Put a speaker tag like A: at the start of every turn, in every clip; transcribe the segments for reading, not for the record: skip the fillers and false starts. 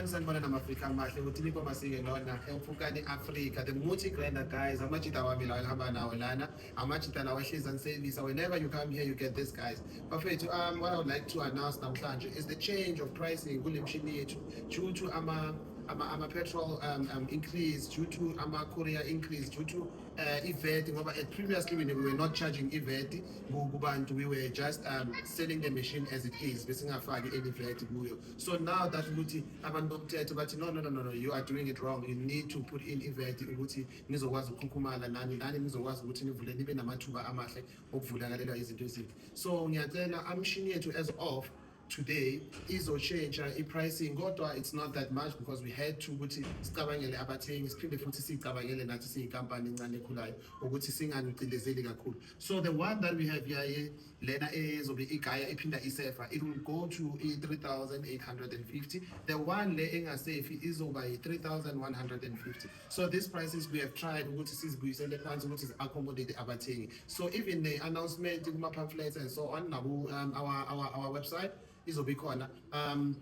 A: Sanibonani, nama-Afrika amahle. Uthi Masike lona ePhukani Africa, the multi grinder guys, amajita wami lawa engihamba nawo lana, amajita lawa ehlezi anisevisa. Whenever you come here, you get this, guys. Bafethu, what I would like to announce namhlanje is the change of pricing kule mshini yethu due to ama petrol increase, due to ama courier increase, due to i-VAT, ngoba previously we were not charging i-VAT kubantu. We were just selling the machine as it is, besingafaki any VAT kuyo. So now that ukuthi abantu bomthetho bathi, "No, no, no, no, no, you are doing it wrong. You need to put in i-VAT ukuthi nizokwazi ukukhukhumala nani nizokwazi ukuthi nivule, nibe namathuba amahle okuvulakalelwa izinto ezinhle." So ngiyacela, amshini yethu as of today izoshintsha i-pricing, kodwa it's not that much because we had to ukuthi sicabangele abathengi, siphinde futhi siyicabangele nathi siyinkampani encane ekhulayo, ukuthi singanicindezeli kakhulu. So the one that we have here, lena ezobe igaya iphinda isefa, it will go to i-3850. The one le engasefi izoba yi-3150. So these prices, we have tried ukuthi sizibuyisele phansi ukuthi zi-accommodate abathengi. So even the announcement kuma-pamphlets and so on, naku our website izobe ikhona,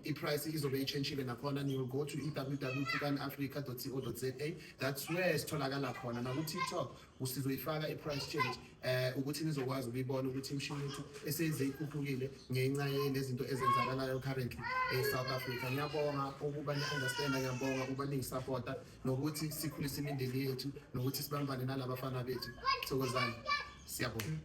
A: i-price izobe itshentshile nakhona, and you will go to www.africa.co.za. That's where sitholakala khona. Naku-TikTok usizoyifaka i-price change, ukuthi nizokwazi ukuyibona ukuthi imishini yethu eseyize ikhuphukile ngenxa yalezinto ezenzakalayo currently e-South Africa. Ngiyabonga ukuba ni-understanda, ngiyabonga ukuba ningisapota nokuthi sikhulise imindeni yethu nokuthi sibambane nalabafana bethu. Thokozani, siyabonga.